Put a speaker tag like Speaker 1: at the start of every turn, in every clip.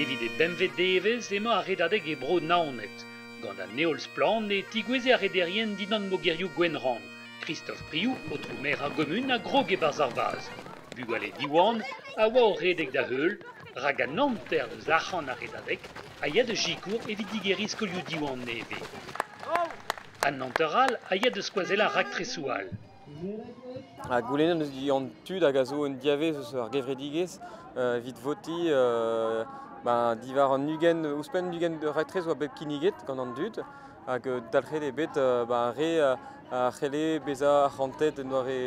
Speaker 1: Evit e bempvet devezh emañ ar redadeg e bro Naoned. Gant an heol splann e tigoueze ar rederien dindan mogerioù Gwenrann. Christophe Priou, aotrou maer ar gomun, a grog e-barzh ar vazh. Bugale Diwan a oa o redek da heul, rak an hanter eus arc'hant ar redadeg a ya da sikour evit digeriñ skolioù Diwan nevez. An hanter all a ya da skoazellañ raktresoù all.
Speaker 2: Ha goulennet eus an tud hag a zo un diavez eus ar gevredigezh evit votiñ diwar an 20, ouzhpenn 20 raktres oa bet kinniget gant an dud hag dalc'het eo bet ar re a c'helle bezañ arc'hantet en doare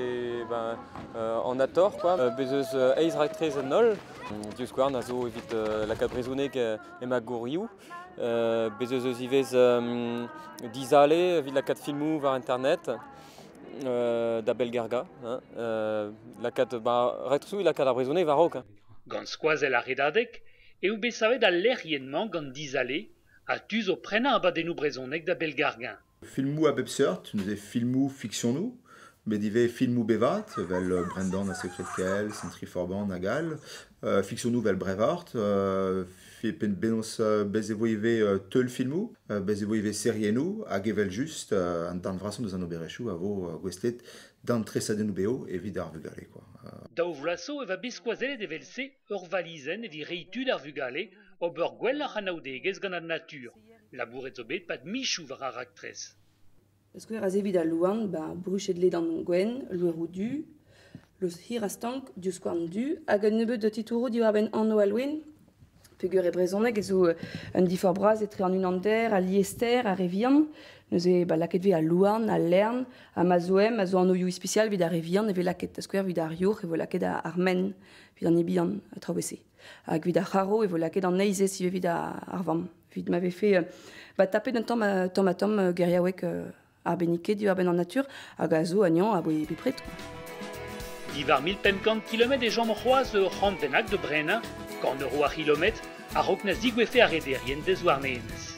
Speaker 2: anatoc'h quoi. Bez eus eizh raktres en holl. Divskouarn a zo evit lakaat brezhoneg e magourioù. Bez eus ivez dizale evit lakaat filmoù war internet. Da bellgargañ, hein, lakaat ba retro lakaat ar brezhoneg war-raok. Hein.
Speaker 1: Gant skoazell ar Redadeg eo bet savet al lec'hienn-mañ gant Dizale ha tu zo prenañ abadennoù brezhonek da bellgargañ.
Speaker 3: Filmoù a bep seurt, neuze filmoù fiksionoù, met ivez filmoù bevat, evel Brendan ha Sekred Kael, Sentry Forban hag all, fiksionoù evel Braveheart, penaos bez e vo ivez teulfilmoù, bez e vo ivez seriennoù, hag evel-just an darn vrasañ deus an oberezhioù a vo gouestlet d'an tresadennoù bev evit ar vugale. Quoi.
Speaker 1: Daou vloaz zo e va bet skoazellet evel-se ur valizenn evit reiñ tu d'ar vugale ober gwelloc'h anaoudegezh gant an natur. Labouret zo bet 'pad michoù war ar raktres.
Speaker 4: Da skouer aze evit al louarn, ba bruched ledan gwenn, loeroù du, los hir ha stank, divskouarn du, hag un nebeud titouroù diwar-benn anv al loen. Peogwir e brezhoneg ez zo un diforc'h bras etre an unander, al liester, ar re vihan. Neuze ba lakaet vez al louarn, al lern, ha ma zo em a zo anvioù ispisial evit ar re vihan e vez lakaet, da skouer evit ar yourc'h e vo lakaet ar men evit an bihan, ha traoù e-se. Hag evit ar c'harv e vo lakaet an heizez ivez evit ar vamm. Evit ma vefe ba tapet un tamm tamm-ha-tamm geriaoueg arbenniket diwar-benn an natur hag a zo anezhañ aboe bepred.
Speaker 1: Diwar 1500 kilometr e chom c'hoazh ur c'hant bennak da brenañ, kant euro ar c'hilometr, a-raok na zigouezfe ar rederien da Zouarnenez.